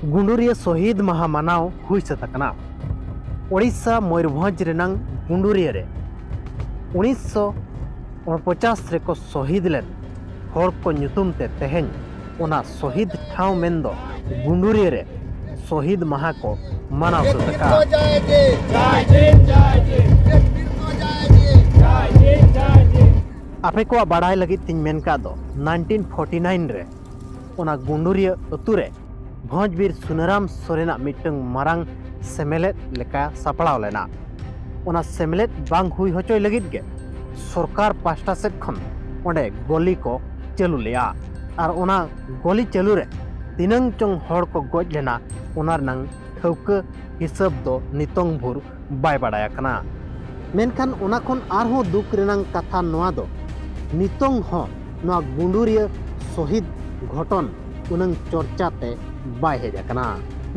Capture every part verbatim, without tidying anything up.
ᱜᱩᱸᱰᱩᱨᱤᱭᱟᱹ ᱥᱚᱦᱤᱫ ᱢᱟᱦᱟ ᱢᱟᱱᱟᱣ ᱦᱩᱭ ᱥᱟᱹᱛ ᱟᱠᱟᱱᱟ᱾ ᱳᱰᱤᱥᱟ ᱢᱚᱭᱩᱨᱵᱷᱚᱸᱡᱽ ᱨᱮᱱᱟᱝ ᱜᱩᱸᱰᱩᱨᱤᱭᱟᱹ ᱨᱮ ᱩᱱᱤᱥᱥᱚ ᱩᱱᱯᱚᱪᱟᱥ ᱨᱮᱠᱚ ᱥᱚᱦᱤᱫ ᱞᱮᱱ ᱦᱚᱲ ᱠᱚ ᱧᱩᱛᱩᱢ ᱛᱮ ᱛᱮᱦᱮᱧ ᱚᱱᱟ ᱥᱚᱦᱤᱫ ᱴᱷᱟᱶ ᱢᱮᱱᱫᱚ ᱜᱩᱸᱰᱩᱨᱤᱭᱟᱹ ᱨᱮ ᱥᱚᱦᱤᱫ ᱢᱟᱦᱟ ᱠᱚ ᱢᱟᱱᱟᱣ ᱥᱟᱹᱛ ᱟᱠᱟᱫᱼᱟ᱾ ᱟᱯᱮ ᱠᱚᱣᱟᱜ ᱵᱟᱲᱟᱭ ᱞᱟᱹᱜᱤᱫ ᱛᱤᱧ ᱢᱮᱱ ᱠᱟᱜ ᱫᱚ, ᱱᱟᱭᱤᱱᱴᱤᱱ ᱯᱷᱳᱨᱴᱤ ᱱᱟᱭᱤᱱ ᱨᱮ ᱚᱱᱟ ᱜᱩᱸᱰᱩᱨᱤᱭᱟᱹ ᱟᱹᱛᱩ ᱨᱮ ᱵᱷᱚᱸᱡᱽᱵᱤᱨ ᱥᱩᱱᱟᱹᱨᱟᱢ ᱥᱚᱨᱮᱱᱟᱜ ᱢᱤᱫᱴᱟᱝ ᱢᱟᱨᱟᱝ ᱥᱮᱢᱞᱮᱫ ᱞᱮᱠᱟ ᱥᱟᱯᱲᱟᱣ ᱞᱮᱱᱟ᱾ ᱚᱱᱟ ᱥᱮᱢᱞᱮᱫ ᱵᱟᱝ ᱦᱩᱭ ᱦᱚᱪᱚᱭ ᱞᱟᱹᱜᱤᱫ ᱜᱮ ᱥᱚᱨᱠᱟᱨ ᱯᱟᱦᱴᱟ ᱥᱮᱫ ᱠᱷᱚᱱ ᱚᱸᱰᱮ ᱜᱚᱞᱤ ᱠᱚ ᱪᱟᱹᱞᱩ ᱞᱮᱫᱼᱟ᱾ ᱟᱨ ᱚᱱᱟ ᱜᱚᱞᱤ ᱪᱟᱹᱞᱩ ᱨᱮ ᱛᱤᱱᱟᱹᱝ ᱪᱚᱝ ᱦᱚᱲ ᱠᱚ ᱜᱚᱡ ᱞᱮᱱᱟ, ᱚᱱᱟ ᱨᱮᱱᱟᱝ ᱴᱷᱟᱹᱣᱠᱟᱹ ᱦᱤᱥᱟᱹᱵ ᱫᱚ ᱱᱤᱛᱚᱝ ᱵᱷᱳᱨ ᱵᱟᱭ ᱵᱟᱲᱟᱭ ᱟᱠᱟᱱᱟ᱾ ᱢᱮᱱᱠᱷᱟᱱ ᱚᱱᱟ ᱠᱷᱚᱱ ᱟᱨᱦᱚᱸ ᱫᱩᱠ ᱨᱮᱱᱟᱝ ᱠᱟᱛᱷᱟ ᱱᱚᱣᱟ ᱫᱚ, ᱱᱤᱛᱚᱝ ᱦᱚᱸ ᱱᱚᱣᱟ ᱜᱩᱸᱰᱩᱨᱤᱭᱟᱹ ᱥᱚᱦᱤᱫ ᱜᱷᱚᱴᱚᱱ ᱩᱱᱟᱹᱝ ᱪᱚᱨᱪᱟ ᱛᱮ ᱵᱟᱭ ᱦᱮᱡ ᱟᱠᱟᱱᱟ᱾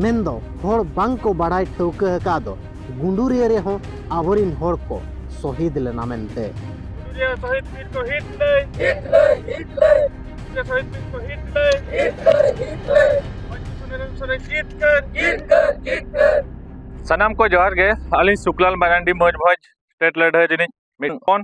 ᱢᱮᱱᱫᱚ ᱦᱚᱲ ᱵᱟᱝ ᱠᱚ ᱵᱟᱲᱟᱭ ᱴᱷᱟᱹᱣᱠᱟᱹ ᱟᱠᱟᱫ ᱫᱚ ᱜᱩᱸᱰᱩᱨᱤᱭᱟᱹ ᱨᱮᱦᱚᱸ ᱟᱵᱚᱨᱤᱱ ᱦᱚᱲ ᱠᱚ ᱥᱚᱦᱤᱫ ᱞᱮᱱᱟ ᱢᱮᱱᱛᱮ᱾ ᱜᱩᱸᱰᱩᱨᱤᱭᱟᱹ ᱥᱚᱦᱤᱫ ᱵᱤᱨ ᱠᱚ ᱦᱤᱛ ᱞᱟᱹᱭ, ᱦᱤᱛ ᱞᱟᱹᱭ, ᱦᱤᱛ ᱞᱟᱹᱭ᱾ ᱜᱩᱸᱰᱩᱨᱤᱭᱟᱹ ᱥᱚᱦᱤᱫ ᱵᱤᱨ ᱠᱚ ᱦᱤᱛ ᱞᱟᱹᱭ, ᱦᱤᱛ ᱞᱟᱹᱭ, ᱦᱤᱛ ᱞᱟᱹᱭ᱾ ᱥᱟᱱᱟᱢ ᱠᱚ ᱡᱚᱦᱟᱨ ᱜᱮ᱾ ᱟᱹᱞᱤᱧ ᱥᱩᱠᱞᱟᱞ ᱢᱟᱨᱟᱱᱰᱤ, ᱢᱚᱭᱩᱨᱵᱷᱚᱸᱡᱽ ᱥᱴᱮᱴ ᱞᱟᱹᱲᱦᱟᱹᱭ ᱨᱤᱱᱤᱡ ᱢᱤᱫ ᱦᱚᱯᱚᱱ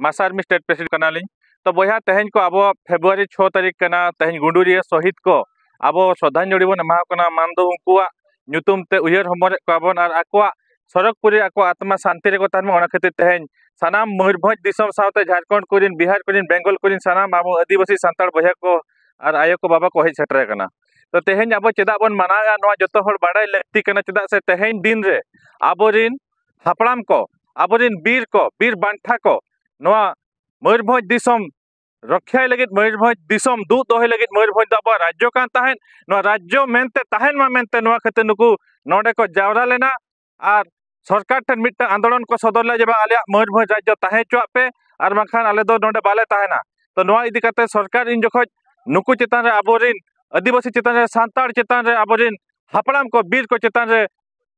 ᱢᱟᱥᱟᱨᱢᱤ ᱥᱴᱮᱴ ᱯᱨᱮᱥᱤᱰᱮᱱᱴ ᱠᱟᱱᱟᱞᱤᱧ᱾ ᱛᱚ ᱵᱚᱭᱦᱟ, ᱛᱮᱦᱮᱧ ᱠᱚ ᱟᱵᱚᱣᱟᱜ ᱯᱷᱮᱵᱽᱨᱩᱣᱟᱨᱤ ᱪᱷᱚ ᱛᱟᱹᱨᱤᱠᱷ ᱠᱟᱱᱟ, ᱛᱮᱦᱮᱧ ᱜᱩᱸᱰᱩᱨᱤᱭᱟᱹ ᱥᱚᱦᱤᱫ ᱠᱚ ᱟᱵᱚ ᱥᱨᱚᱫᱷᱟᱧᱡᱚᱞᱤ ᱵᱚᱱ ᱮᱢᱟ ᱠᱚ ᱠᱟᱱᱟ, ᱢᱟᱱ ᱫᱚ ᱩᱱᱠᱩᱣᱟᱜ ᱧᱩᱛᱩᱢ ᱛᱮ ᱩᱭᱦᱟᱹᱨ ᱦᱚᱢᱚᱨᱮᱫ ᱠᱚᱣᱟ ᱵᱚᱱ ᱟᱨ ᱟᱠᱚᱣᱟᱜ ᱥᱚᱨᱚᱜᱽᱯᱩᱨᱤ ᱟᱠᱚᱣᱟᱜ ᱟᱛᱢᱟ ᱥᱟᱱᱛᱤ ᱨᱮᱠᱚ ᱛᱟᱦᱮᱱ ᱢᱟ, ᱚᱱᱟ ᱠᱷᱟᱹᱛᱤᱨ ᱛᱮᱦᱮᱧ ᱥᱟᱱᱟᱢ ᱢᱚᱭᱩᱨᱵᱷᱚᱸᱡᱽ ᱫᱤᱥᱚᱢ ᱥᱟᱶᱛᱮ ᱡᱷᱟᱲᱠᱷᱚᱸᱰ ᱠᱚᱨᱮᱱ, ᱵᱤᱦᱟᱨ ᱠᱚᱨᱮᱱ, ᱵᱮᱝᱜᱚᱞ ᱠᱚᱨᱮᱱ ᱥᱟᱱᱟᱢ ᱟᱵᱚ ᱟᱹᱫᱤᱵᱟᱹᱥᱤ ᱥᱟᱱᱛᱟᱲ ᱵᱚᱭᱦᱟ ᱠᱚ ᱟᱨ ᱟᱭᱳ ᱠᱚ ᱵᱟᱵᱟ ᱠᱚ ᱦᱮᱡ ᱥᱮᱴᱮᱨ ᱟᱠᱟᱱᱟ᱾ ᱛᱚ ᱛᱮᱦᱮᱧ ᱟᱵᱚ ᱪᱮᱫᱟᱜ ᱵᱚᱱ ᱢᱟᱱᱟᱣᱮᱫᱼᱟ, ᱱᱚᱣᱟ ᱡᱚᱛᱚ ᱦᱚᱲ ᱵᱟᱲᱟᱭ ᱞᱟᱹᱠᱛᱤ ᱠᱟᱱᱟ᱾ ᱪᱮᱫᱟᱜ ᱥᱮ ᱛᱮᱦᱮᱧ ᱫᱤᱱ ᱨᱮ ᱟᱵᱚᱨᱤᱱ ᱦᱟᱯᱲᱟᱢ ᱠᱚ, ᱟᱵᱚᱨᱤᱱ ᱵᱤᱨ ᱠᱚ, ᱵᱤᱨ ᱵᱟᱱᱴᱟ ᱠᱚ ᱱᱚᱣᱟ ᱢᱚᱭᱩᱨᱵᱷᱚᱸᱡᱽ ᱫᱤᱥᱚᱢ ᱨᱚᱠᱷᱭᱟᱭ ᱞᱟᱹᱜᱤᱫ, ᱢᱚᱭᱩᱨᱵᱷᱚᱸᱡᱽ ᱫᱤᱥᱚᱢ ᱫᱩᱜ ᱫᱚᱦᱚᱭ ᱞᱟᱹᱜᱤᱫ ᱢᱚᱭᱩᱨᱵᱷᱚᱸᱡᱽ ᱫᱚ ᱟᱵᱚᱣᱟᱜ ᱨᱟᱡᱽᱡᱚ ᱠᱟᱱ ᱛᱟᱦᱮᱸᱫ᱾ ᱱᱚᱣᱟ ᱨᱟᱡᱽᱡᱚ ᱢᱮᱱᱛᱮ ᱛᱟᱦᱮᱱ ᱢᱟ ᱢᱮᱱᱛᱮ ᱱᱚᱣᱟ ᱠᱷᱟᱹᱛᱤᱨ ᱱᱩᱠᱩ ᱱᱚᱰᱮ ᱠᱚ ᱡᱟᱣᱨᱟ ᱞᱮᱱᱟ ᱟᱨ ᱥᱚᱨᱠᱟᱨ ᱴᱷᱮᱱ ᱢᱤᱫᱴᱟᱝ ᱟᱱᱫᱳᱞᱚᱱ ᱠᱚ ᱥᱚᱫᱚᱨ ᱞᱮᱫᱟ ᱡᱮ, "ᱵᱟᱝ, ᱟᱞᱮᱭᱟᱜ ᱢᱚᱭᱩᱨᱵᱷᱚᱸᱡᱽ ᱨᱟᱡᱽᱡᱚ ᱛᱟᱦᱮᱸ ᱦᱚᱪᱚᱣᱟᱜ ᱯᱮ, ᱟᱨ ᱵᱟᱝᱠᱷᱟᱱ ᱟᱞᱮ ᱫᱚ ᱱᱚᱰᱮ ᱵᱟᱞᱮ ᱛᱟᱦᱮᱱᱟ᱾" ᱛᱚ ᱱᱚᱣᱟ ᱤᱫᱤ ᱠᱟᱛᱮ ᱥᱚᱨᱠᱟᱨ ᱤᱧ ᱡᱚᱠᱷᱚᱡ ᱱᱩᱠᱩ ᱪᱮᱛᱟᱱ ᱨᱮ, ᱟᱵᱚᱨᱤᱱ ᱟᱹᱫᱤᱵᱟᱹᱥᱤ ᱪᱮᱛᱟᱱ ᱨᱮ, ᱥᱟᱱᱛᱟᱲ ᱪᱮᱛᱟᱱ ᱨᱮ, ᱟᱵᱚᱨᱤᱱ ᱦᱟᱯᱲᱟᱢ ᱠᱚ, ᱵᱤᱨ ᱠᱚ ᱪᱮᱛᱟᱱ ᱨᱮ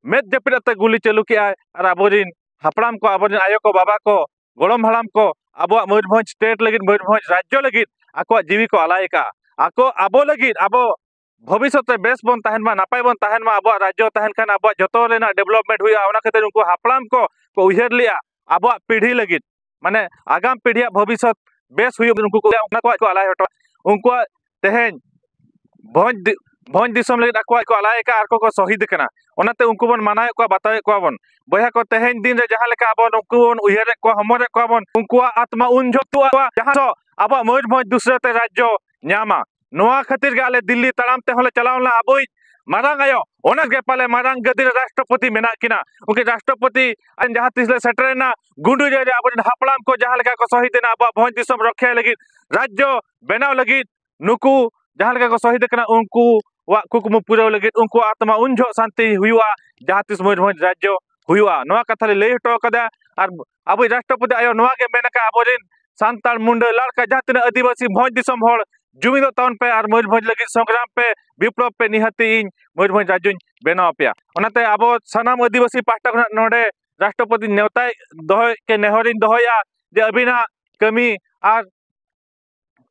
ᱢᱮᱫ ᱡᱟᱹᱯᱤᱫ ᱟᱛᱮ ᱜᱩᱞᱤ ᱪᱟᱹᱞᱩ ᱠᱮᱜᱼᱟᱭ ᱟᱨ ᱟᱵᱚᱨᱤᱱ ᱦᱟᱯᱲᱟᱢ ᱠᱚ, ᱟᱵᱚᱨᱤᱱ ᱟᱭᱳ ᱠᱚ, ᱵᱟᱵᱟ ᱠᱚ, ᱜᱚᱲᱚᱢ ᱦᱟᱲᱟᱢ ᱠᱚ ᱟᱵᱚᱣᱟᱜ ᱢᱚᱭᱩᱨᱵᱷᱚᱸᱡᱽ ᱥᱴᱮᱴ ᱞᱟᱹᱜᱤᱫ, ᱢᱚᱭᱩᱨᱵᱷᱚᱸᱡᱽ ᱨᱟᱡᱽᱡᱚ ᱞᱟᱹᱜᱤᱫ ᱟᱠᱚᱣᱟᱜ ᱡᱤᱣᱤ ᱠᱚ ᱟᱞᱟᱭ ᱟᱠᱟᱫᱼᱟ᱾ ᱟᱠᱚ ᱟᱵᱚ ᱞᱟᱹᱜᱤᱫ, ᱟᱵᱚ ᱵᱷᱚᱵᱤᱥᱥᱚᱛ ᱨᱮ ᱵᱮᱥ ᱵᱚᱱ ᱛᱟᱦᱮᱱ ᱢᱟ, ᱱᱟᱯᱟᱭ ᱵᱚᱱ ᱛᱟᱦᱮᱱ ᱢᱟ, ᱟᱵᱚᱣᱟᱜ ᱨᱟᱡᱽᱡᱚ ᱛᱟᱦᱮᱱ ᱠᱷᱟᱱ ᱟᱵᱚᱣᱟᱜ ᱡᱚᱛᱚ ᱨᱮᱱᱟᱜ development ᱦᱩᱭᱩᱜᱼᱟ᱾ ᱚᱱᱟ ᱠᱷᱟᱹᱛᱤᱨ ᱩᱱᱠᱩ ᱦᱟᱯᱲᱟᱢ ᱠᱚ ᱠᱚ ᱩᱭᱦᱟᱹᱨ ᱞᱮᱜᱼᱟ ᱟᱵᱚᱣᱟᱜ ᱯᱤᱲᱦᱤ ᱞᱟᱹᱜᱤᱫ, ᱢᱟᱱᱮ ᱟᱜᱟᱢ ᱯᱤᱲᱦᱤᱭᱟᱜ ᱵᱷᱚᱵᱤᱥᱥᱚᱛ ᱵᱮᱥ ᱦᱩᱭᱩᱜ, ᱩᱱᱠᱩ ᱠᱚ ᱚᱱᱟ ᱠᱚ ᱟᱞᱟᱭ ᱦᱚᱴᱚ, ᱩᱱᱠᱩᱣᱟᱜ ᱛᱮᱦᱮᱧ ᱵᱷᱚᱸᱡᱽ ᱫᱤ-, ᱵᱷᱚᱸᱡᱽ ᱫᱤᱥᱚᱢ ᱞᱟᱹᱜᱤᱫ ᱟᱠᱚᱣᱟᱜ ᱠᱚ ᱟᱞᱟᱭ ᱟᱠᱟᱫᱼᱟ ᱟᱨ ᱠᱚ ᱠᱚ ᱥᱚᱦᱤᱫ ᱟᱠᱟᱱᱟ᱾ ᱚᱱᱟᱛᱮ ᱩᱱᱠᱩ ᱵᱚᱱ ᱢᱟᱱᱟᱣᱮᱫ ᱠᱚᱣᱟ, ᱵᱟᱛᱟᱣᱮᱫ ᱠᱚᱣᱟ ᱵᱚᱱ᱾ ᱵᱚᱭᱦᱟ ᱠᱚ, ᱛᱮᱦᱮᱧ ᱫᱤᱱ ᱨᱮ ᱡᱟᱦᱟᱸ ᱞᱮᱠᱟ ᱟᱵᱚ ᱱᱩᱠᱩ ᱵᱚᱱ ᱩᱭᱦᱟᱹᱨᱮᱫ ᱠᱚᱣᱟ, ᱦᱚᱢᱚᱨᱮᱫ ᱠᱚᱣᱟ ᱵᱚᱱ, ᱩᱱᱠᱩᱣᱟᱜ ᱟᱛᱢᱟ ᱩᱱ ᱡᱚᱦᱚᱜ ᱡᱟᱦᱟᱸ ᱫᱚ ᱟᱵᱚᱣᱟᱜ ᱢᱚᱭᱩᱨᱵᱷᱚᱸᱡᱽ ᱫᱩᱥᱨᱟᱹ ᱛᱮ ᱨᱟᱡᱽᱡᱚ ᱧᱟᱢᱟ᱾ ᱱᱚᱣᱟ ᱠᱷᱟᱹᱛᱤᱨ ᱜᱮ ᱟᱞᱮ ᱫᱤᱞᱞᱤ ᱛᱟᱲᱟᱢ ᱛᱮᱦᱚᱸ ᱞᱮ ᱪᱟᱞᱟᱣ ᱞᱮᱱᱟ᱾ ᱟᱵᱚᱭᱤᱡ ᱢᱟᱨᱟᱝ ᱟᱭᱳ, ᱚᱱᱟ ᱜᱮ ᱯᱟᱞᱮ ᱢᱟᱨᱟᱝ ᱜᱟᱹᱫᱤ ᱨᱮ ᱨᱟᱥᱴᱨᱚᱯᱚᱛᱤ ᱢᱮᱱᱟᱜ ᱠᱤᱱᱟ᱾ ᱩᱱᱠᱤᱱ ᱨᱟᱥᱴᱨᱚᱯᱚᱛᱤ ᱟᱨ ᱡᱟᱦᱟᱸ ᱛᱤᱥ ᱞᱮ ᱥᱮᱴᱮᱨᱮᱱᱟ ᱜᱩᱸᱰᱨᱤ ᱨᱮ, ᱟᱵᱚᱨᱮᱱ ᱦᱟᱯᱲᱟᱢ ᱠᱚ ᱡᱟᱦᱟᱸ ᱞᱮᱠᱟ ᱠᱚ ᱥᱚᱦᱤᱫ ᱮᱱᱟ ᱟᱵᱚᱣᱟᱜ ᱵᱷᱚᱸᱡᱽ ᱫᱤᱥᱚᱢ ᱨᱚᱠᱷᱭᱟ ᱞᱟᱹᱜᱤᱫ, ᱨᱟᱡᱽᱡᱚ ᱵᱮᱱᱟᱣ ᱞᱟᱹᱜᱤᱫ, ᱱᱩᱠᱩ ᱡᱟᱦᱟᱸ ᱞᱮᱠᱟ ᱠᱚ ᱥᱚᱦᱤᱫ ᱟᱠᱟᱱᱟ, ᱩᱱᱠᱩᱣᱟᱜ ᱠᱩᱠᱢᱩ ᱯᱩᱨᱟᱹᱣ ᱞᱟᱹᱜᱤᱫ ᱩᱱᱠᱩᱣᱟᱜ ᱟᱛᱢᱟ ᱩᱱ ᱡᱚᱦᱚᱜ ᱥᱟᱱᱛᱤ ᱦᱩᱭᱩᱜᱼᱟ, ᱡᱟᱦᱟᱸ ᱛᱤᱥ ᱢᱚᱭᱩᱨᱵᱷᱚᱸᱡᱽ ᱨᱟᱡᱽᱡᱚ ᱦᱩᱭᱩᱜᱼᱟ᱾ ᱱᱚᱣᱟ ᱠᱟᱛᱷᱟ ᱞᱮ ᱞᱟᱹᱭ ᱦᱚᱴᱚ ᱠᱟᱫᱟ᱾ ᱟᱨ ᱟᱵᱚᱭᱤᱡ ᱨᱟᱥᱴᱨᱚᱯᱚᱛᱤ ᱟᱭᱳ ᱱᱚᱣᱟ ᱜᱮ ᱢᱮᱱ ᱟᱠᱟᱫᱼᱟ, ᱟᱵᱚᱨᱮᱱ ᱥᱟᱱᱛᱟᱲ, ᱢᱩᱱᱰᱟᱹ, ᱞᱟᱲᱠᱟ, ᱡᱟᱦᱟᱸ ᱛᱤᱱᱟᱹᱜ ᱟᱹᱫᱤᱵᱟᱹᱥᱤ ᱵᱷᱚᱸᱡᱽ ᱫᱤᱥᱚᱢ ᱦᱚᱲ, ᱡᱩᱢᱤᱫᱚᱜ ᱛᱟᱵᱚᱱ ᱯᱮ ᱟᱨ ᱢᱚᱭᱩᱨᱵᱷᱚᱸᱡᱽ ᱞᱟᱹᱜᱤᱫ ᱥᱚᱝᱜᱨᱟᱢ ᱯᱮ, ᱵᱤᱯᱞᱚᱵ ᱯᱮ, ᱱᱤᱦᱟᱹᱛᱤ ᱤᱧ ᱢᱚᱭᱩᱨᱵᱷᱚᱸᱡᱽ ᱨᱟᱡᱽᱡᱚᱧ ᱵᱮᱱᱟᱣ ᱟᱯᱮᱭᱟ᱾ ᱚᱱᱟᱛᱮ ᱟᱵᱚ ᱥᱟᱱᱟᱢ ᱟᱹᱫᱤᱵᱟᱹᱥᱤ ᱯᱟᱦᱴᱟ ᱠᱷᱚᱱᱟᱜ ᱱᱚᱰᱮ ᱨᱟᱥᱴᱨᱚᱯᱚᱛᱤ ᱱᱮᱣᱛᱟᱭ ᱫᱚᱦᱚᱭ ᱠᱮ ᱱᱮᱦᱚᱨᱤᱧ ᱫᱚᱦᱚᱭᱟ ᱡᱮ ᱟᱹᱵᱤᱱᱟᱜ ᱠᱟᱹᱢᱤ ᱟᱨ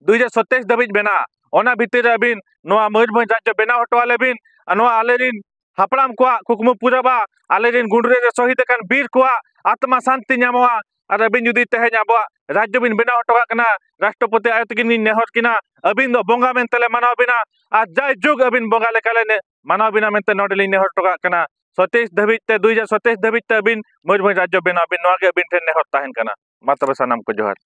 ᱫᱩ ᱦᱟᱡᱟᱨ ᱥᱟᱛᱟᱭᱤᱥ ᱫᱷᱟᱹᱵᱤᱡ ᱢᱮᱱᱟᱜᱼᱟ, ᱚᱱᱟ ᱵᱷᱤᱛᱤᱨ ᱨᱮ ᱟᱹᱵᱤᱱ ᱱᱚᱣᱟ ᱢᱚᱭᱩᱨᱵᱷᱚᱸᱡᱽ ᱨᱟᱡᱽᱡᱚ ᱵᱮᱱᱟᱣ ᱦᱚᱴᱚ ᱟᱞᱮ ᱵᱤᱱ᱾ ᱟᱨ ᱱᱚᱣᱟ ᱟᱞᱮᱨᱤᱱ ᱦᱟᱯᱲᱟᱢ ᱠᱚᱣᱟᱜ ᱠᱩᱠᱢᱩ ᱯᱩᱨᱟᱹᱣᱟ, ᱟᱞᱮᱨᱤᱱ ᱜᱩᱸᱰᱨᱤ ᱨᱮ ᱥᱚᱦᱤᱫ ᱟᱠᱟᱱ ᱵᱤᱨ ᱠᱚᱣᱟᱜ ᱟᱛᱢᱟ ᱥᱟᱱᱛᱤ ᱧᱟᱢᱚᱜᱼᱟ᱾ ᱟᱨ ᱟᱹᱵᱤᱱ ᱡᱩᱫᱤ ᱛᱮᱦᱮᱧ ᱟᱵᱚᱣᱟᱜ ᱨᱟᱡᱽᱡᱚ ᱵᱤᱱ ᱵᱮᱱᱟᱣ ᱦᱚᱴᱚ ᱠᱟᱜ ᱠᱟᱱᱟ, ᱨᱟᱥᱴᱨᱚᱯᱚᱛᱤ ᱟᱭᱳ ᱛᱟᱹᱠᱤᱱ ᱞᱤᱧ ᱱᱮᱦᱚᱨ ᱠᱤᱱᱟ, ᱟᱹᱵᱤᱱ ᱫᱚ ᱵᱚᱸᱜᱟ ᱢᱮᱱᱛᱮ ᱞᱮ ᱢᱟᱱᱟᱣ ᱵᱤᱱᱟ᱾ ᱟᱨ ᱡᱟᱭᱡᱩᱜᱽ ᱟᱹᱵᱤᱱ ᱵᱚᱸᱜᱟ ᱞᱮᱠᱟᱞᱮ ᱱᱮ-, ᱢᱟᱱᱟᱣ ᱵᱤᱱᱟ ᱢᱮᱱᱛᱮ ᱱᱚᱰᱮ ᱞᱤᱧ ᱱᱮᱦᱚᱨ ᱦᱚᱴᱚ ᱠᱟᱜ ᱠᱟᱱᱟ᱾ ᱥᱟᱛᱟᱭᱤᱥ ᱫᱷᱟᱹᱵᱤᱡ ᱛᱮ, ᱫᱩ ᱦᱟᱡᱟᱨ ᱥᱟᱛᱟᱭᱤᱥ ᱫᱷᱟᱹᱵᱤᱡ ᱛᱮ ᱟᱹᱵᱤᱱ ᱢᱚᱭᱩᱨᱵᱷᱚᱸᱡᱽ ᱨᱟᱡᱽᱡᱚ ᱵᱮᱱᱟᱣ ᱵᱤᱱ, ᱱᱚᱣᱟ ᱜᱮ ᱟᱹᱵᱤᱱ ᱴᱷᱮᱱ ᱱᱮᱦᱚᱨ ᱛᱟᱦᱮᱱ ᱠᱟᱱᱟ᱾ ᱢᱟ ᱛᱚᱵᱮ ᱥᱟᱱᱟᱢ ᱠᱚ ᱡᱚᱦᱟᱨ᱾